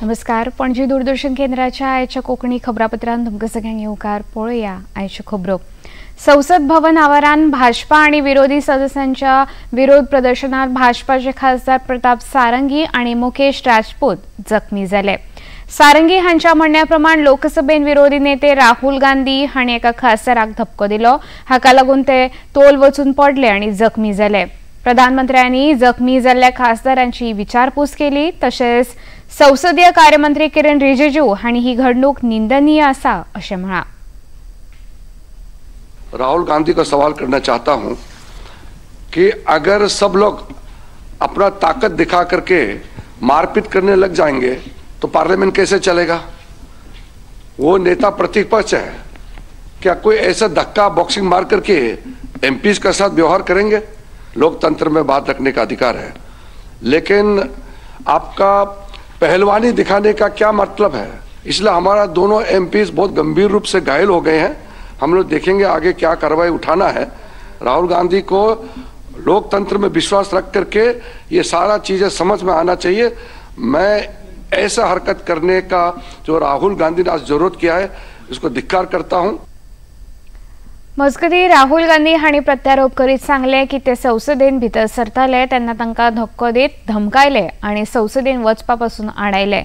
नमस्कार, पणजी दूरदर्शन केंद्राच्या आयच्या कोंकणी खबरापत्रांत तुमकां सगळ्यांक येवकार. पळोवया आयच्यो खबरो. संसद भवन आवारान भाजपा आनी विरोधी सदस्यांच्या विरोध प्रदर्शनात भाजपाचे खासदार प्रताप सारंगी आनी मुकेश राजपूत जखमी जाले. सारंगी हांच्या म्हणण्या प्रमाण लोकसभेन विरोधी नेते राहुल गांधी हांणी एका खासदाराक धपको दिलो. हाका लागून ते तोल वचून पडले आनी जखमी जाले. प्रधानमंत्र्यांनी जखमी जाल्ल्या खासदारांची विचारपूस केली. तशेंच संसदीय कार्यमंत्री किरण रिजिजू हांणी ही घडणूक निंदनीय आसा अशें म्हळां. राहुल गांधी को सवाल करना चाहता हूं कि अगर सब लोग अपना ताकत दिखा करके मारपीट करने लग जाएंगे तो पार्लियामेंट कैसे चलेगा? वो नेता प्रतिपक्ष है, क्या कोई ऐसा धक्का बॉक्सिंग मार करके एमपीज के साथ व्यवहार करेंगे? लोकतंत्र में बात रखने का अधिकार है, लेकिन आपका पहलवानी दिखाने का क्या मतलब है? इसलिए हमारा दोनों एमपीज बहुत गंभीर रूप से घायल हो गए हैं. हम लोग देखेंगे आगे क्या कार्रवाई उठाना है. राहुल गांधी को लोकतंत्र में विश्वास रख करके ये सारा चीज़ें समझ में आना चाहिए. मैं ऐसा हरकत करने का जो राहुल गांधी ने आज जरूरत किया है, इसको धिक्कार करता हूँ. मजगती राहुल गांधी हांणी प्रत्यारोप करीत सांगले की ते संसदेन भितर सरताले तेन्ना तांकां धक्को दीत धमकायले आनी संसदेन वचपा पासून आडायले.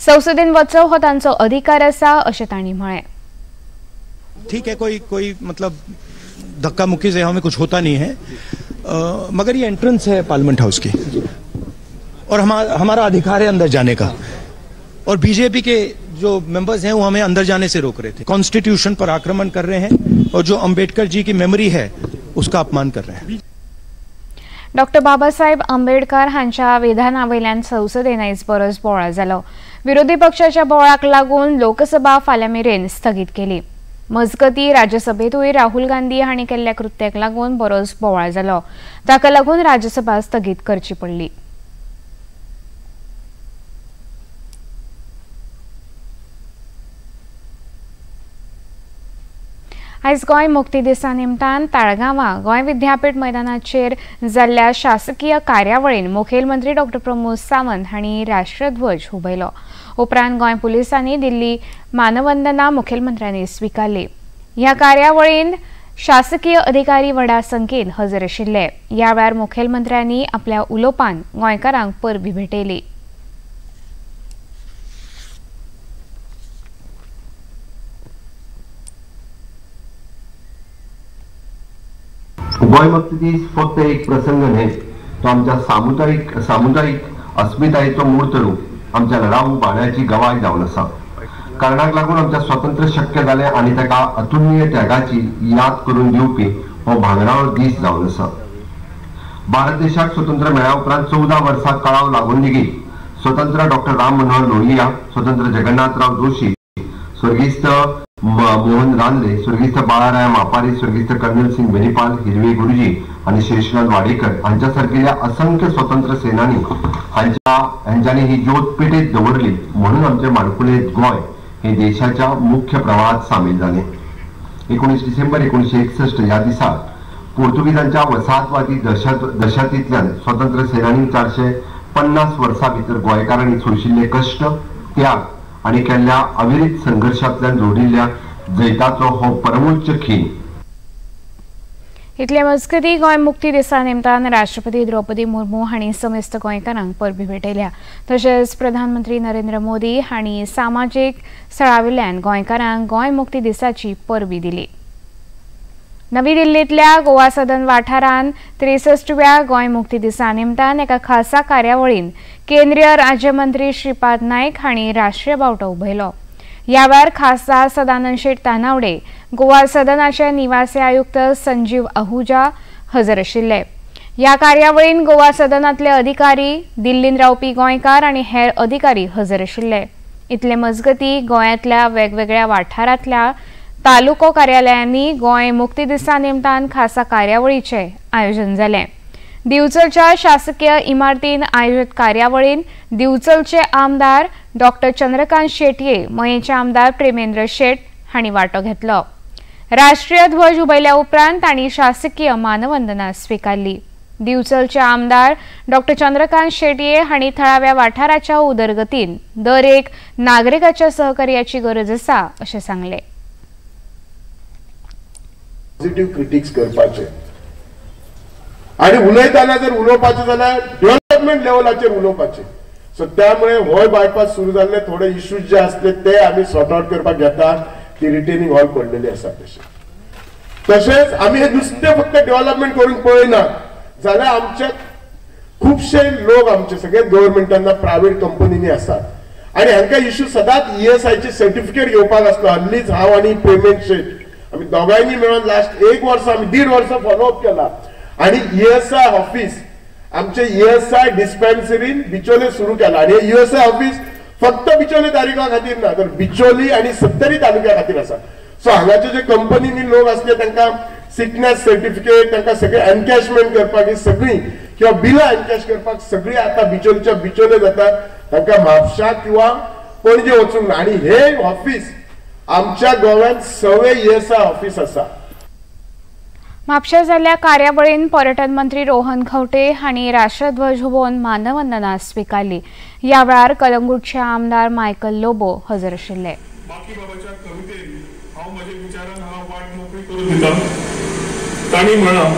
संसदेन वचप हो तांचो अधिकार आसा अशें तांणी म्हळें. ठीक है, कोई कोई मतलब धक्का मुक्की से हमें कुछ होता नहीं है, मगर ये एंट्रेंस है पार्लियामेंट हाउस की और हमारा अधिकार है अंदर जाने का, और बीजेपी के जो मेंबर्स हैं वो हमें अंदर जाने से रोक रहे थे. कॉन्स्टिट्यूशन पर आक्रमण कर रहे हैं और जो अंबेडकर जी की मेमोरी है उसका अपमान कर रहे हैं. डॉक्टर बाबासाहेब आंबेडकर हांच्या विधानावयल्यान संसदेन आयज बरोच बोवाळ जालो. विरोधी पक्षाच्या बोवाळाक लागून लोकसभा फाल्यां मेरेन स्थगीत केली. मजगती राज्यसभेतूय राहुल गांधी हांणी केल्ल्या कृत्याक लागून बरोच बोवाळ जालो. ताका लागून राज्यसभा स्थगीत करची पडली. आयज गोंय मुक्ती दिसा निमतान ताळगांवां गोंय विद्यापीठ मैदानाचेर जाल्ल्या शासकीय कार्यावळीन मुखेलमंत्री डॉक्टर प्रमोद सावंत हांणी राष्ट्रध्वज हुबयलो. उपरांत गोंय पुलिसांनी दिल्ली मानवंदना मुखेलमंत्र्यांनी स्विकारली. ह्या कार्यावळीन शासकीय अधिकारी व्हडा संख्येन हजर आशिल्ले. ह्या वेळार मुखेलमंत्र्यांनी आपल्या उलोवपान गोंयकारांक परबी भेटयली. गोंय मुक्ती दीस फक्त एक प्रसंग न्हय, तो आमच्या सामुदायिक अस्मितायेचो मूर्त रूप, आमच्या लढाऊ बाण्याची गवाय जावन आसा. कारणाक लागून आमच्या स्वतंत्र शक्य जालें आनी ताका अतुलनीय त्यागाची याद करून दिवपी हो भांगराळो दीस जावन आसा. भारत देशाक स्वतंत्र मेळ्ळ्या उपरांत 14 वर्सां कळाव लागून लेगीत स्वतंत्र डॉक्टर राम मनोहर लोहिया, स्वतंत्र जगन्नाथराव जोशी, स्वर्गीस्त मोहन रानडे, स्वर्गीस्त बाळाराय मापारी, स्वर्गीस्त कर्नल सिंग बेनीपाल, हिरवे गुरुजी आनी शेषनाथ वाडेकर हांच्या सारकेल्या असंख्य स्वतंत्र सेनानी हांच्यांनी ही ज्योत पेटेत दवरली म्हणून आमचे माणकुले गोंय हे देशाच्या मुख्य प्रवाहात सामील जाले. 19 डिसेंबर 1961 ह्या दिसा पोर्तुगीजांच्या वसाहतवादी दशातींतल्यान स्वतंत्र सेनानी 450 वर्सां भितर गोंयकारांनी सोंशिल्ले कश्ट, त्याग आनी केल्ल्या अविरीत संघर्षांतल्यान जोडिल्ल्या जैताचो हो परमोच्च खीण. इतले मजगती गोंय मुक्ती दिसा निमतान राष्ट्रपती द्रौपदी मुर्मू हांणी समेस्त गोंयकारांक परबी भेटयल्या. तशेंच प्रधानमंत्री नरेंद्र मोदी हांणी सामाजीक स्थळावयल्यान गोंयकारांक गोंय मुक्ती दिसाची परबी दिली. नवी दिल्लींतल्या गोवा सदन वाठारांत 63व्या गोंय मुक्ती दिसा निमतान एका खासा कार्यावळीन केंद्रीय राज्यमंत्री श्रीपाद नायक हांणी राष्ट्रीय बावटो उबयलो. ह्या वेळार खासदार सदानंद शेट तानावडे, गोवा सदनाचे निवासी आयुक्त संजीव आहुजा हजर आशिल्ले. ह्या कार्यावळीन गोवा सदनांतले अधिकारी, दिल्लीन रावपी गोंयकार आनी हेर अधिकारी हजर आशिल्ले. इतले मजगती गोंयांतल्या वेगवेगळ्या वाठारांतल्या तालुको कार्यालयांनी गोंय मुक्ती दिसा निमतान खासा कार्यावळीचें आयोजन जालें. दिवचलच्या शासकीय इमारतीन आयोजित कार्यावळीन दिवचलचे आमदार डॉक्टर चंद्रकांत शेटये, मयेंचे आमदार प्रेमेंद्र शेट हांणी वांटो घेतलो. राष्ट्रीय ध्वज उबयल्या उपरांत तांणी शासकीय मानवंदना स्विकारली. दिवचलचे आमदार डॉ चंद्रकांत शेटये हांणी थळाव्या वाठाराच्या उदरगतीन दर एक नागरिकाच्या सहकार्याची गरज आसा अशें सांगलें। पॉझिटिव्ह क्रिटिक्स करपाचे आणि उलयतना जर उलोवपाचें जाल्यार डेव्हलपमेंट लेवलाचेर उलोवपाचें। सो त्यामुळे होय बायपास सुरू जाल्ले थोडे इश्यूज जे आसले ते आमी सॉर्ट आउट करपाक घेता। ती रिटेनिंग हॉल पडलेली आसा। तशेंच आमी हे नुस्तें फक्त डेव्हलपमेंट करून पळयना जाल्यार आमचे खुबशे लोक आमचे सगळे गव्हर्मेंटान प्रायव्हेट कंपनींनी आसात आनी हांकां इश्यू सदांच ईएसआयची सर्टिफिकेट घेवपाक आसलो। हल्लीच हांव आनी पेमेंट शेट आमी दोगांयनी मेळून लास्ट एक वर्स आमी 1.5 वर्सां फॉलोअप केला आनी ईएसआय ऑफिस आमचे ईएसआय डिस्पेन्सरीन बिचोले सुरू केला आनी ईएसआय ऑफिस फक्त बिचोले तालुक्या खातीर ना तर बिचोली आनी सत्तरी तालुक्या खातीर आसा। सो हांगाचे जे कंपनींनी लोक आसले तांकां सिकनेस सर्टिफिकेट तांकां सगळे एनकॅशमेंट करपाक ही सगळी किंवा बिलां एनकॅश करपाक सगळी आतां बिचोलीच्या बिचोले जाता, तांकां म्हापशा किंवा पणजे वचूंक ना। आनी हे ऑफिस आमच्या गोव्यान सवे ईएसआय ऑफिस आसा। म्हापशा जाल्ल्या कार्यावळीन पर्यटन मंत्री रोहन खंवटे हांणी राष्ट्रध्वज हुबोवन मानवंदना स्विकारली। ह्या वेळार कलंगूटचे आमदार मायकल लोबो हजर आशिल्ले। बाकीबाबाच्या कवितेन हांव म्हज्या विचारान हांगा वाट मोकळी करून दिता। तांणी म्हळां,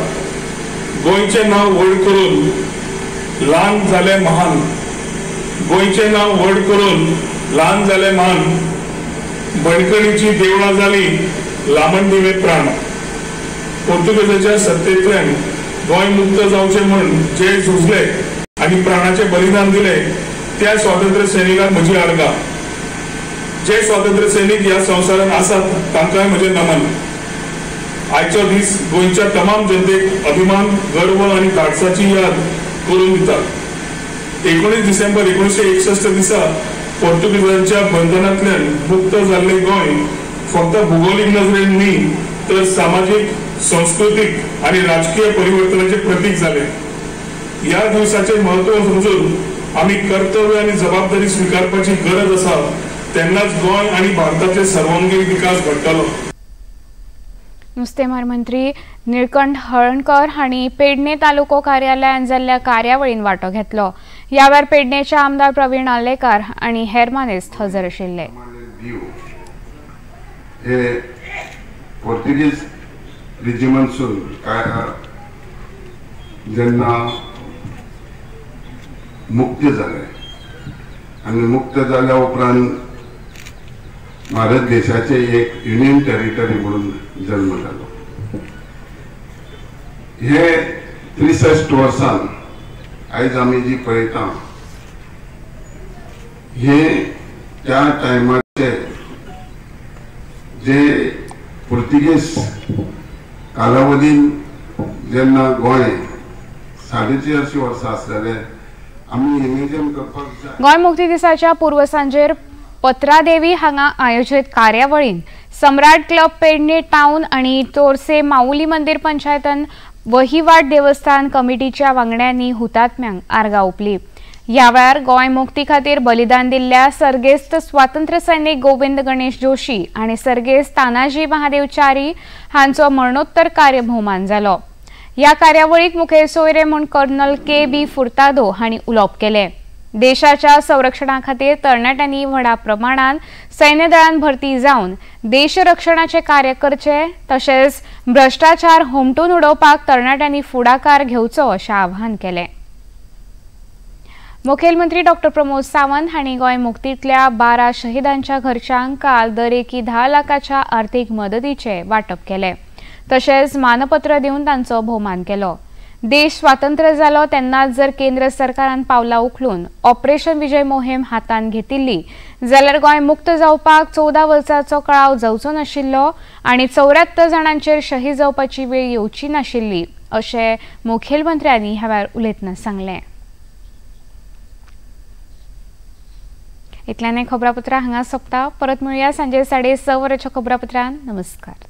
गोंयचें नांव व्हड करून ल्हान जालें महान, गोंयचें नांव व्हड करून ल्हान जालें महान, बणकणीची देवळां जाली लामण दिवे प्राण। पोर्तुगेजाच्या सत्तेंतल्यान गोंय मुक्त जावचें म्हूण जे झुजले आनी प्राणाचें बलिदान दिलें त्या स्वातंत्र्य सैनिकांक म्हजी आर्गां। जे स्वातंत्र्य सैनिक ह्या संवसारांत आसात तांकांय म्हजें नमन। आयचो दीस गोंयच्या तमाम जनतेक अभिमान, गर्व आनी धाडसाची याद करून दिता। 19 डिसेंबर 1961 दिसा पोर्तुगेजांच्या बंधनांतल्यान मुक्त जाल्लें गोंय फक्त भुगोलीक नजरेन न्ही तर सामाजीक, सांस्कृतीक आनी राजकीय परिवर्तनाचे प्रतीक जालें। ह्या दिवसाचें म्हत्व समजून आमी कर्तव्य आनी जबाबदारी स्विकारपाची गरज आसा, तेन्नाच गोंय आनी भारताचे सर्वांगीण विकास घडटलो। नुस्तेमार मंत्री निळकंठ हळर्णकर हांणी पेडणे तालुको कार्यालयान जाल्ल्या कार्यावळीन वांटो घेतलो। ह्या वेळार पेडणेचे आमदार प्रवीण आर्लेकार आनी हेर मानेस्त हजर आशिल्ले। हे पोर्तुगीज रिजिमंतसून काय जेन्ना मुक्त जाले आनी मुक्त जाल्या उपरांत भारत देशाचे एक युनियन टेरिटरी म्हणून जन्म जालो। हे 63 वर्सां आयज आमी जी पळयता हे त्या टायमाचे जे पोर्तुगीज कालावधीन जेन्ना गोंय 450 वर्सां आसलेले आमी इमेजन करपाक जाय। गोंय मुक्ती दिसाच्या पूर्वसांजेर पत्रादेवी हांगा आयोजित कार्यावळीन सम्राट क्लब पेडणे टावन आनी तोरसे माऊली मंदिर पंचायतन वहिवाट देवस्थान कमिटीच्या वांगड्यांनी हुतात्म्यांक आर्गां ओंपली। ह्या वेळार गोंय मुक्ती खातीर बलिदान दिल्ल्या सर्गेस्त स्वातंत्र्य सैनिक गोविंद गणेश जोशी आनी सर्गेस्त तानाजी महादेव च्यारी हांचो मरणोत्तर कार्य भोवमान जालो। ह्या कार्यावळीक मुखेल सोयरे म्हूण कर्नल के बी फुर्तादो हांणी उलोवप केलें। देशाच्या संरक्षणा खातीर तरणाट्यांनी व्हडा प्रमाणात सैन्य दळान भरती जावन देशरक्षणाचे कार्य करचे, तशेंच भ्रष्टाचार हुमटून उडोवपाक तरणाट्यांनी फुडाकार घेवचो अशें आवाहन केलें। मुखेलमंत्री डॉ प्रमोद सावंत हांणी गोंय मुक्तींतल्या 12 शहीदांच्या घरच्यांक काल दरेकी 10 लाखाच्या आर्थिक मदतीचे वांटप केलें, तशेंच मानपत्र दिवन तांचो भोवमान केलो। देश स्वातंत्र्य जालो तेन्नाच जर केंद्र सरकारान पावलां उखलून ऑपरेशन विजय मोहीम हातांत घेतिल्ली जाल्यार गोंय मुक्त जावपाक 14 वर्सांचो कळाव जावचो नाशिल्लो आनी 74 जाणांचेर शहीद जावपाची वेळ येवची नाशिल्ली अशें मुखेलमंत्र्यांनी ह्या वेळार उलयतना सांगलें। इतल्यान खबरापत्रां हांगा सोंपता। परत मेळुया सांजे 6:30 वरांच्या खबरापत्रान। नमस्कार।